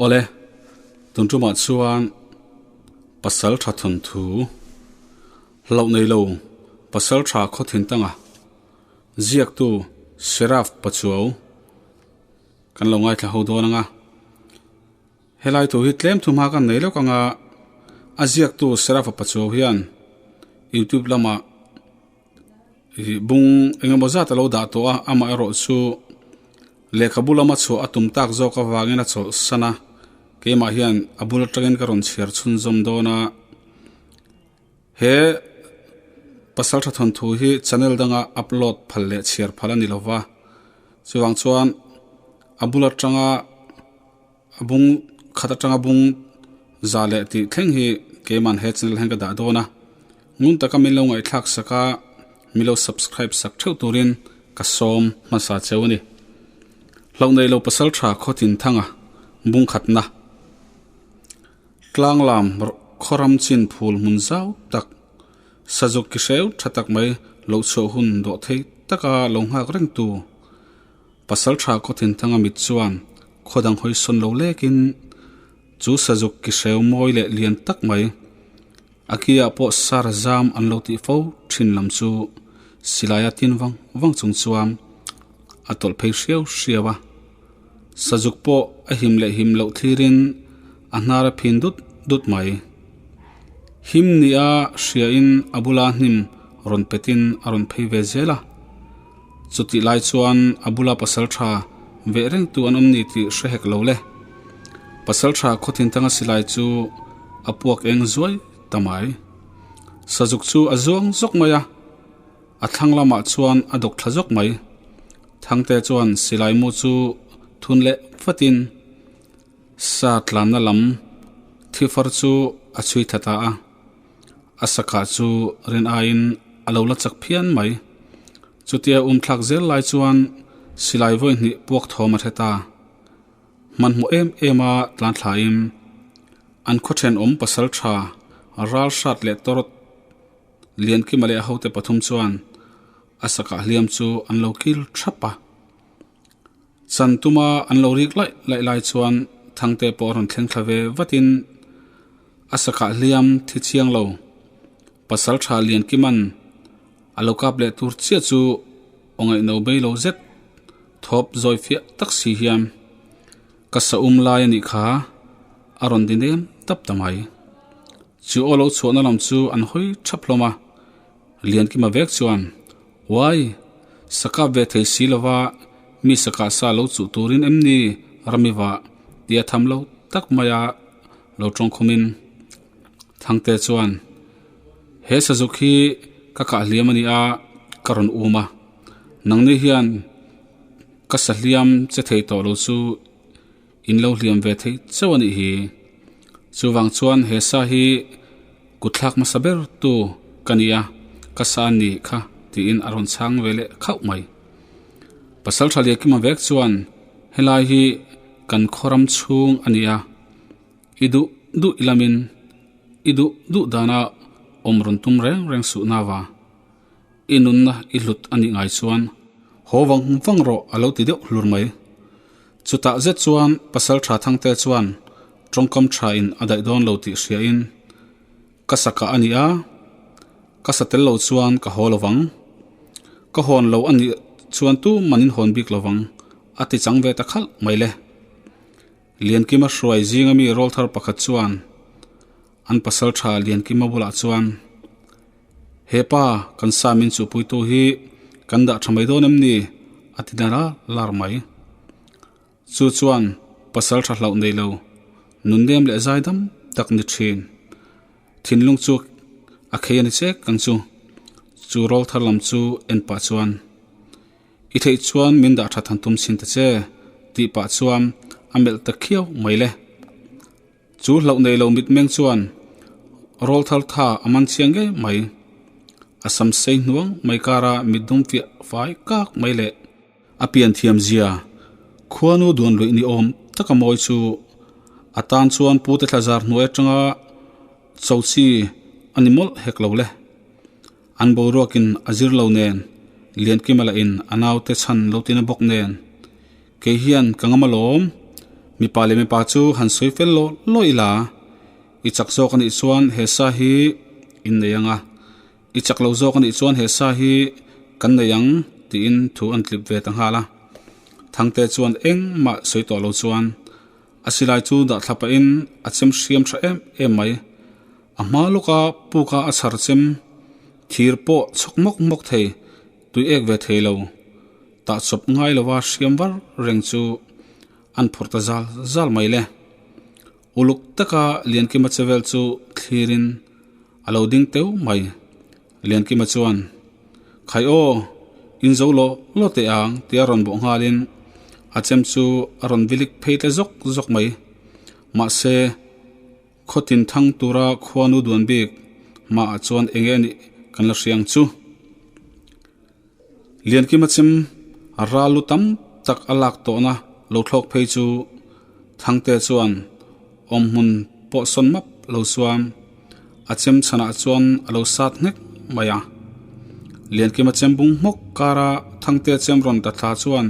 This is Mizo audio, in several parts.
Awle, tun tumah chuan pasal tha thawnthu hlauh nei lo pasal tha khaw thin tanga ziaktu Seraf Pachuau kan lo ngaithla ho dawn ang a. Helai thu hi tlem thu hma kan nei lawk ang a, a ziaktu Seraf Pachuau hian youtube lamah Ih bung eng emaw zat a lo dah tawh a amaherawh chu lehkhabu lama chhuah a tum tak zawk avangin a chawlh san a keimah hian a bul atangin ka rawn chhiar chhunzawm dawn a he pasal tha thawnthu hi channel danga upload phal leh chhiar phal a ni lova chuvang chuan a bul atanga a bung khat atanga bung za leh tih thleng hi keiman he channel hian ka dah dawn a ngun taka min lo ngaihthlak sak a min lo subscribe sak theuh turin ka sawm hmasa cheu a ni hlauh nei lo pasal tha khawtin thanga bung khatna tlang lam khawram chin phul hmun zau tak sazuk ki hreu tha tak mai lo chhuah hun dawh thei taka lo nghak reng tu. Pasal tha kawtin thanga mit chuan khaw dang hawi sawn lo lekin chu sazuk ki hreu mawi leh lian tak mai a kiah pawh sar zam an lo tih fo thin lam chu silai a tin vang vang chung chuan a tawlh phei hriau hriau a. Sazuk pawh a him leh him loh thlirin a hnar a phin dut dut mai. Him nia hriain a bula hnim rawn petin a rawn phei ve zel a. Chutih lai chuan a bula pasal tha veh reng tu an awm ni tih hre hek lo le. Pasal tha khawthin tanga silai chu a puak eng zuai ta mai. Sazuk chu a zuang zawk mai a, a thlang lamah chuan a dawk thla zawk mai. Thangte chuan silai mu chu thun leh vatin sa tlanna lam thifar chu a chhui thla ta a. A sakah chu rin aiin a lo la chak phian mai. Chutia um thlak zel lai chuan silai vawi hnih puak thawm a hre ta. Hmanhmawh em em a tlan thlain an khaw thenawm pasal tha ral hrat leh tawrh Liankima leh a hote pathum chuan a sakah hliam chu an lo kil thap a. Chan tuma an lo rik laih laih lai chuan Thangte pawh a rawn thleng thla ve vatin a sakah hliam thi chiang lo pasal tha Liankiman a lo kap leh tur chiah chu aw ngaihno bei lo zet thawp zawi fiah tak si hian ka sa um lai a nih kha a rawn ti nem tap ta mai. Chu aw lo chhuahna lam chu an hawi thap hlawm a, Liankima vek chuan, Uai, sa kap ve thei si lova mi sa kah sa lo chuh turin em ni Ramiva tia tham lo tak maia lo tawng khumin Thangte chuan, He sazuk hi ka kah hliam a ni a, ka rawn um a, nangni hian ka sa hliam che thei tawh lo chu in lo hliam ve thei chauh a nih hi. Chuvang chuan he sa hi kutthlak hmasa ber tu ka ni a, ka sa a ni kha tiin a rawn chhang ve leh khauh mai. Pasal tha Liakima vek chuan helai hi kan khawram chhung a ni a, i duh duh i lamin i duh duh dana awm rawn tum reng reng suh nava i nunna i hlut a nih ngai chuan haw vang vang rawh a lo ti deuh hlur mai. Chutah zet chuan pasal tha Thangte chuan tawngkam tha in a daih dawn lo tih hria in ka sa kah a ni a, ka sa tel lo chuan ka haw lovang. Ka hawn lo a nih chuan tu man in hawn bik lovang a ti chang ve ta khalh mai le. Liankima hruai zinga mi rawlthar pakhat chuan an pasal tha Liankima bulah chuan Hepa kan sa min chuhpuitu hi kan dah tha mai dawn em ni? a ti nar a lar mai. Chu chuan pasal tha hlauh nei lo, nunnem leh zaidam tak ni thin. Thinlung chu a khei a ni chek ang chu. Chu rawl thar lam chu en pah chuan, I theih chuan min dah that han tum chhin ta che, tih pah chuan a melh ta khiau mai le. Chu hlauh nei lo mitmeng chuan rawl thar tha a man chiang ngei mai. A sam sei hnuang mai kara mitdum fiah fai kak mai leh a pian thiam zia khuanu duan luih ni awm taka mawi chu a tan chuan pute thlazar hnuai atanga cho chi a ni mawlh hek lo le. An boruakin a zir lo nen, Liankima lah in a naute chhan lo tina bawk nen, kei hian ka ngam alawm. Mipa leh mipa chu han sawi fel law law ila, i chak zawk a nih chuan he sa hi in nei ang a, i chak lo zawk a nih chuan he sa hi kan nei ang tiin thu an tlip ve ta nghal a. Thangte chuan engmah sawi tawh lo chuan a silai chu dah thla pahin a chem hriam tha em em mai. A hma lawka puka a chhar chem thir pawh chhawk mawk mawk thei tui ek ve thei lo. Tah chawp ngai lova hriam var reng chu an phawrh ta zal zal mai le. Uluk taka Liankima che vel chu thlirin a lo ding teuh mai. Liankima chuan, Khai aw, in zo law law teh ang tia rawn bawh nghalin a chem chu a rawn vilik phei tle zawk zawk mai. Mahse, khaw tin thang tura khuanu duan bik hmaah chuan eng nge nih kan la hria ang chu. Liankima chem ral lu tam tak a lak tawhna lo thlawk phei chu Thangte chuan awmhmun pawh sawn map lo chuan a chem chhanah chuan a lo sat nghek mai a. Liankima chem bung hmawk kara Thangte chem rawn ta thla chuan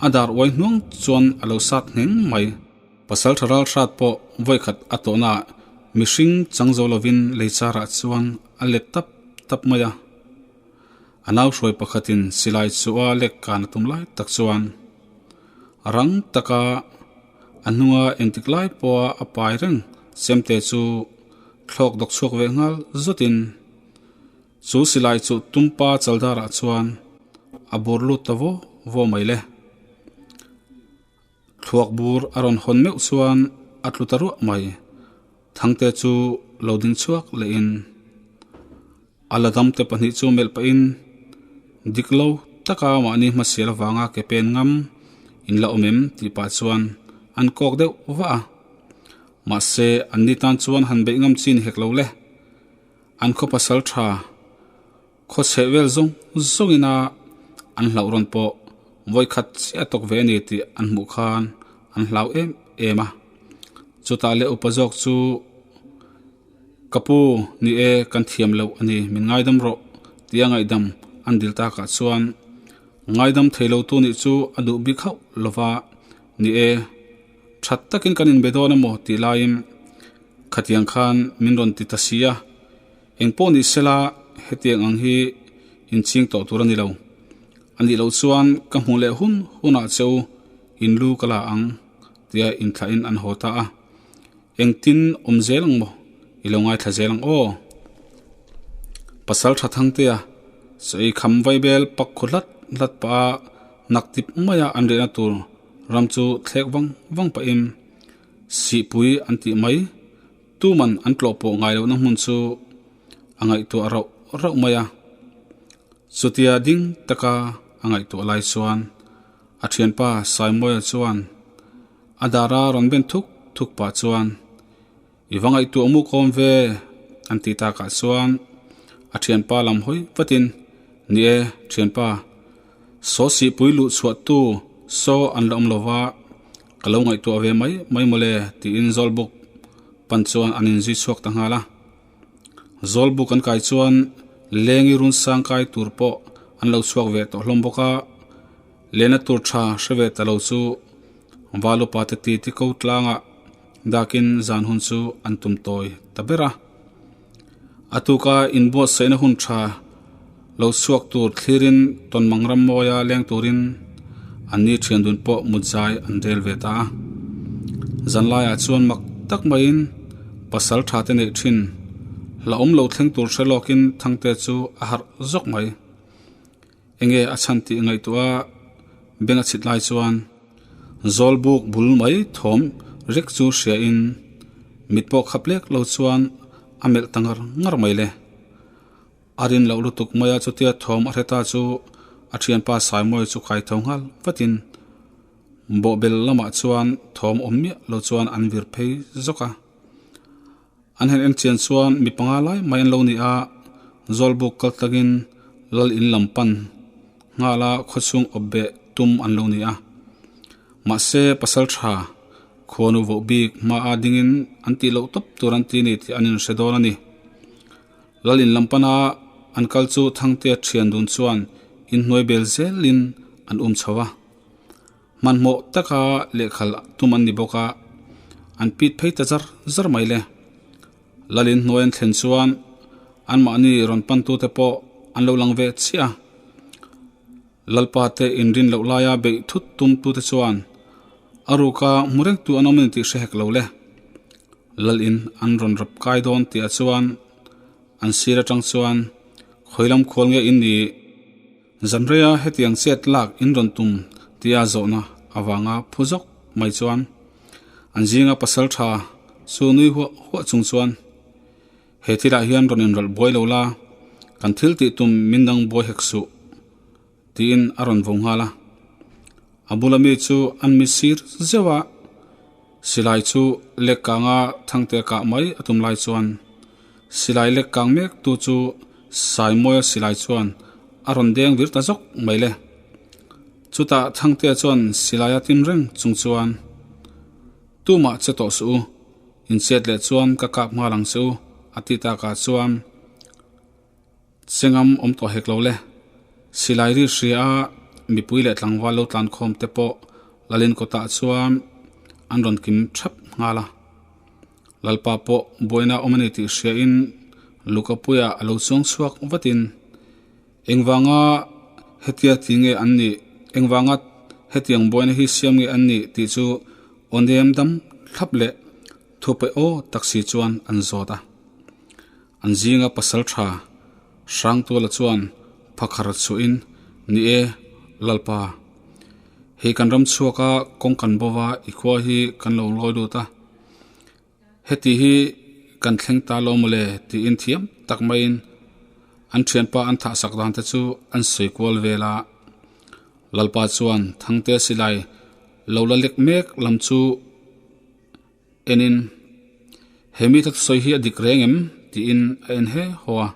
a dar uai hnuang chuan a lo sat ngheng mai. Pasal tha ral hrat pawh vawikhat a tawhnaah mihring chang zo lovin lei charah chuan a let tap tap mai a. A nau hruai pakhatin silai chu a lek kan a tum lai tak chuan rang taka a hnunga engtik lai pawha a pai reng chemte chu thlawk dawk chhuak ve nghal zawtin chu silai chu tumpa chaldarah chuan a bur lut ta vaw vaw mai le. Thluak bur a rawn hawn meuh chuan a tlu ta ruah mai. Thangte chu lo ding chhuak lehin a la damte pahnih chu melh pahin dik lo taka mahni hmasial avanga ke pen ngam in la awm em tih pah chuan an kawk deuh vah a. Mahse anni tan chuan han beih ngam chi ni hek lo le. An khaw pasal tha. Khaw chheh vel zawng zawngin a an hlauh rawn pawh vawi khat chiah tawk ve a ni tih an hmuh khan an hlau em em a. Chutah leh upa zawk chu Ka pu ni e kan thiam loh a ni min ngaidam rawh tia ngaihdam an dil takah chuan ngaidam thei lo tu nih chu a duh bik hauh lova ni e that takin kan inbe dawn emaw tih laiin khatiang khan min rawn ti ta si a. Eng pawh ni sela hetiang ang hi inching tawh tur a ni lo. A nih loh chuan ka hmuh leh hun hunah che u in lu ka la ang tia inthlahin an haw ta a. Engtin awm zel ang maw? I lo ngaithla zel ang aw. Pasal tha Thangtea sawi kham vaibel pak khu hlat hlat pah a nak tip maia an rehna tur ram chu thlek vang vang pahin sihpui an tih mai. Tuman an tlawh pawh ngai lohna hmun chu a ngaihtuah rauh rauh mai a. Chutia ding taka a ngaihtuah lai chuan a thianpa Saimawia chuan a dara rawn ben thuk thuk pah chuan I va ngaihtuah muk awm ve an tih takah chuan a thianpa lam hawi vatin Ni e thianpa, saw sihpui luh chhuahtu saw an la awm lova, Ka lo ngaihtuah ve mai mai mawle tiin Zawlbuk pan chuan an inzui chhuak ta nghal a. Zawlbuk an kai chuan lengi run sang kai tur pawh an lo chhuak ve tawh hlawm bawk a, lehna tur tha hre ve ta lo chu Valupa te titi ko tlangah dakin zan hun chu an tum tawi ta ber a. A tuka inbuatsaihna hun tha lo chhuak tur thlirin Tawnmang Rammawia leng turin anni thian dun pawh mutzai an rel ve ta a. Zanlaiah chuan mak tak maiin pasal tha te neih thin hlauhawm lo thleng tur hre lawkin Thangte chu a harh zawk mai. Enge a chhan tih ngaihtuah a beng a chhit lai chuan Zawlbuk bul mai thawm rek chu hria in mit pawh khap lek lo chuan a melh ta ngar ngar mai le. A rin loh lutuk mai a chutia thawm a hre ta chu a thianpa Saimawi chu kai tho nghal vat in bawhbel lamah chuan thawm awm miah lo chuan an vir phei zawk a. An han en chian chuan mi panga lai mai an lo ni a, Zawlbuk kal tlangin lal in lam pan nghala khawchhung awp beh tum an lo ni a. Mahse pasal tha khuanu voh bik hmaa dingin an tih loh tawp tur an ti ni tih an inhre dawn a ni. Lal in lam pana an kal chu Thangtea thian dun chuan inhnuai bel zelin an um chho a. Hmanhmawh taka lehkhal tum an ni bawk a, an pit phei ta zar zar mai le. Lalin hnuai an thlen chuan anmahni rawn pantute pawh an lo lang ve chiah a. Lalpa te inrin loh laia beih thut tum tute chuan a ruka hmu rengtu an awm a ni tih hre hek lo le. Lalin an rawn rap kai dawn tih ah chuan an sir atang chuan khawi lam khual nge in nih? Zanreia hetiang chet lak in rawn tum tia zawhna avanga phu zawk mai chuan an zinga pasal tha chu nui huah huah chung chuan he thilah hian rawn inrawlh buai lo la, kan thil tih tum min dang buai hek suh tiin a rawn vo nghal a. A bula mi chu an mi sir zeuh a, silai chu lek kanga thangte kah mai a tum lai chuan silai lek kang mek tu chu Saimawia silai chuan a rawn deng vir ta zawk mai le. Chutah Thangtea chuan silai a tin reng chung chuan Tumah che tawh suh u, inchet leh chuan ka kap nghal ang che u a ti takah chuan Chengam awm tawh hek lo le. Silai ri hria a mipui leh tlangval lo tlankhawm te pawh Lalin kawtah chuan an rawn kim thap nghal a. Lalpa pawh buaina awm a ni tih hriain Lukapuia a lo chuang chhuak vatin, Engvanga hetia ti nge an nih? Engvanga hetiang buaina hi siam nge an nih? tih chu aw nem dam thlap leh thupe aw tak si chuan an zawt a. An zinga pasal tha Hrangtuala chuan phakhar chhuahin, Ni e, Lalpa. Hei kan ram chhuaka kawng kan bo va, i khua hi kan lo lawi lut a. Heti hi kan thleng ta lo mawle tiin thiam tak maiin an thianpa an thahsak dan te chu an sawi kual vel a. Lalpa chuan Thangte silai lo la lek mek lam chu enin he mite thusawi hi a dik reng em tiin a en he haw a.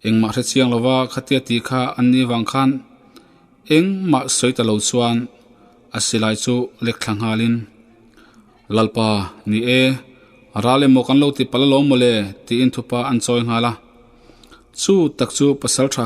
Engmah hre chiang lova khatia tih kha an nih vang khan engmah sawi ta lo chuan a silai chu lek thla nghalin Lalpa ni e, ral emaw kan lo ti palh alawm mawle tiin thupa an chawi nghal a. Chu tak chu pasaltha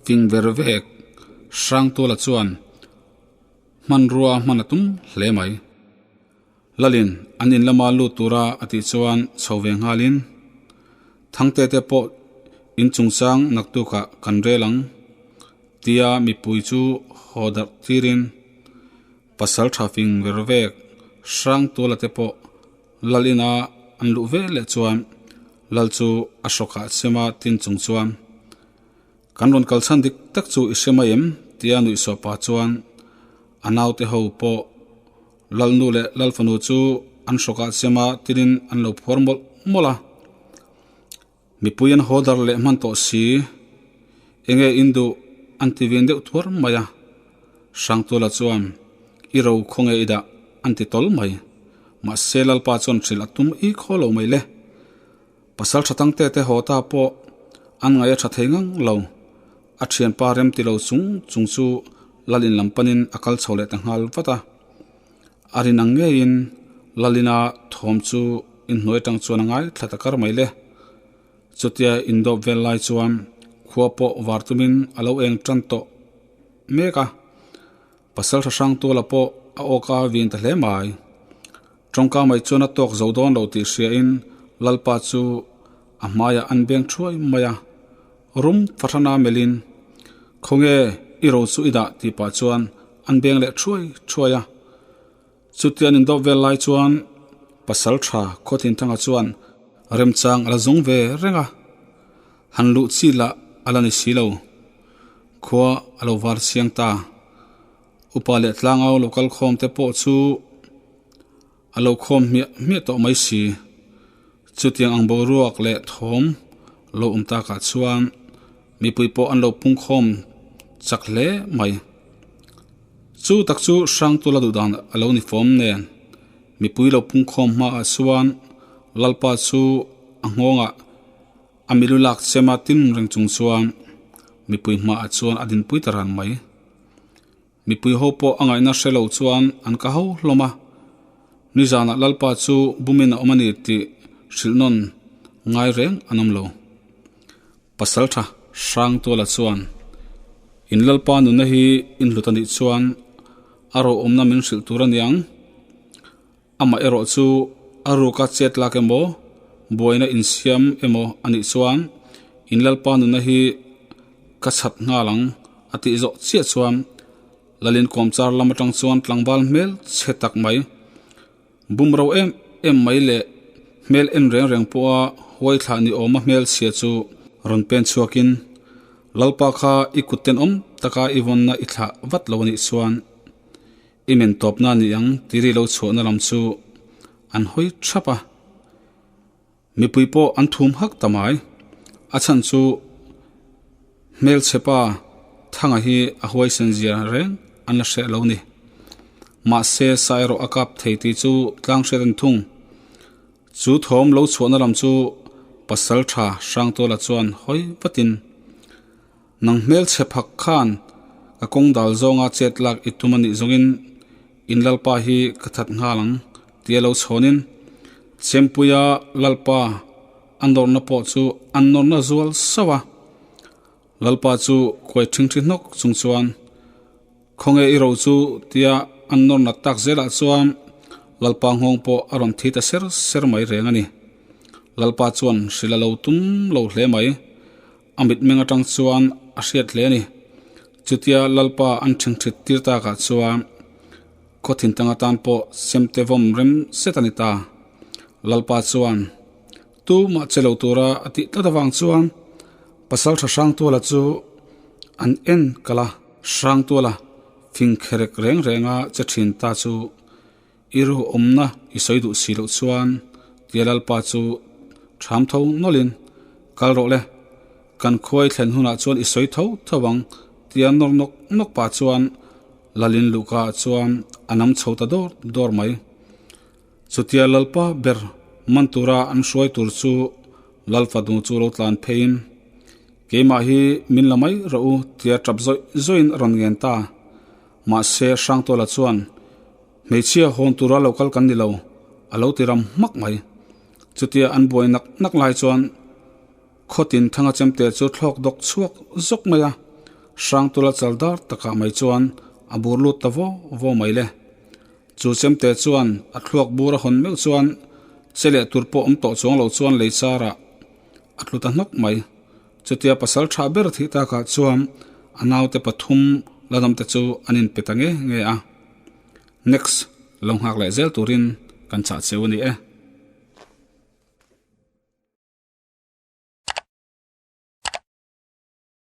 fing ver vek Hrangtuala chuan hmanrua hman a tum hle mai. Lalin an in lama lut tura a tih chuan chho ve nghalin, Thangte te pawh in chungchang naktukah kan rel ang, tia mipui chu haw darh tirin pasal tha fing ver vek Hrangtuala te pawh Lal ina an luh ve leh chuan Lal chu a hrawkah chema tin chung chuan Kan rawn kal chhan dik tak chu i hre mai em? tia nuihsawh pah chuan a naute ho pawh Lalnu leh Lalfanu chu an hrawkah chema tilin an lo phuar mawlh mawlh a. Mipui an haw dar leh hman tawh si. Enge in duh an ti vin deuh thuar mai a. Hrangtuala chuan i ro khawnge i dah an ti tawl mai. Mahse Lalpa chuan hrilh a tum i khaw lo mai le. Pasal tha tangte te haw ta pawh an ngaih a tha thei ngang lo. A thianpa rem ti lo chung chung chu Lalin lam panin a kal chho leh ta nghal vat a. A rin ang ngeiin Lalina thawm chu inhnuai atang chuan a ngai thla ta kar mai le. Chutia indawp vel lai chuan khua pawh var tumin a lo eng tan tawh mek a. Pasal hra hrang tuala pawh a awka vin ta hle mai. Tawngka mai chuan a tawk zo dawn lo tih hriain Lalpa chu a hmaiah an beng thuai mai a. Rum fahrana melhin, Khawnge i ro chu i dah tih pah chuan an beng leh thuai thuai a. Chutia an indawp vel lai chuan pasal tha Khawthinthanga chuan remchang a la zawng ve reng a. Han luh chi lah a la ni si lo. Khua a lo var chiang ta. Upa leh tlangau lo kal khawm te pawh chu a lo khawm hmiah hmiah tawh mai si. Chutiang ang boruak leh thawm lo awm takah chuan mipui pawh an lo pung khawm chak hle mai. Chu tak chu Hrangtula duhdan a lo ni fawm nen mipui lo pung khawm hmaah chuan Lalpa chu a nghawngah A milu lak chema tin reng chung chuan mipui hmaah chuan a dinpui ta ran mai. Mipui ho pawh a ngaihna hre lo chuan an ka ho hlawm a. Nizanah Lalpa chu bumin a awm a ni tih hrilh nawn ngai reng an awm lo. Pasaltha Hrangtuala chuan, In Lalpa nunna hi in hlut a nih chuan. A ro awmna min hrilh tur a niang. Amah erawh chu a ruka chet lak emaw, buaina insiam emaw a nih chuan in Lalpa nunna hi ka chhat nghal ang a tih zawh chiah chuan Lalin kawmchar lam atang chuan tlangval hmel chhe tak mai, bum ro em em mai leh hmel en reng reng pawha huai thlah ni awma hmel chhia chu rawn pen chhuakin Lalpa kha i kut tenawm taka i vawnna i thlah vat lo a nih chuan I men tawpna ni ang ti ri lo chhuahna lam chu an hawi thap a, mipui pawh an thum hak ta mai. A chhan chu hmelchhe pa Thanga hi a huaisen zia reng an la hreh lo ni. Mahse sa erawh a kap thei tih chu tlang hriat a ni thung. Chu thawm lo chhuahna lam chu pasal tha Hrangtuala chuan hawi vatin Nang hmelchhe phak khan ka kawng dal zawnga chet lak i tum a nih zawngin in Lalpa hi ka that nghal ang tia lo chhawnin Chempuia Lalpa a nawrna pawh chu an nawrna zual sauh a. Lalpa chu kuai thingthi hnawk chung chuan Khawnge i ro chu tia an nawr nat tak zelah chuan Lalpa nghawng pawh a rawn thi ta ser ser mai reng a ni. Lalpa chuan hrilh a lo tum lo hle mai. A mitmeng atang chuan a hriat hle a ni. Chutia Lalpa an thingthit tir takah chuan khaw thintang atan pawh semte vawm rem zet a ni ta. Lalpa chuan tumah che lo tura a tih tlat avang chuan Pasaltha Hrangtuala chu an en kalh a. Hrangtuala fing kherek reng renga che thin ta chu I ru awmna i sawi duh si loh chuan tia Lalpa chu ṭham tho nawlhin, Kal rawh le, kan khuai thlen hunah chuan i sawi tho tho ang tia nawr nawk nawk pah chuan Lalin luhka ah chuan a nam chho ta dawr dawr mai. Chutia Lalpa ber man tura an hruai tur chu Lalfanu chu lo tlan pheiin, Keimah hi min la mai rawh u tia ṭap zawih zawihin a rawn ngen ta. Mahse Hrangtuala chuan, Hmeichhia hawn tura lo kal kan ni lo, a lo ti ram hmak mai. Chutia an buai nak nak lai chuan Khawtin Thanga Chemte chu thlawk dawk chhuak zawk mai a, Hrangtula chal dar takah mai chuan a bur lut ta vaw vaw mai le. Chu Chemte chuan a thluak bur a hawn meuh chuan che leh tur pawh awm tawh chuang lo chuan lei charah a tlu ta hnawk mai. Chutia pasal tha ber thih takah chuan a naute pathum la dam te chu an inpe ta nge nge a. Next, lo nghak leh zel turin kan chah cheu a ni e.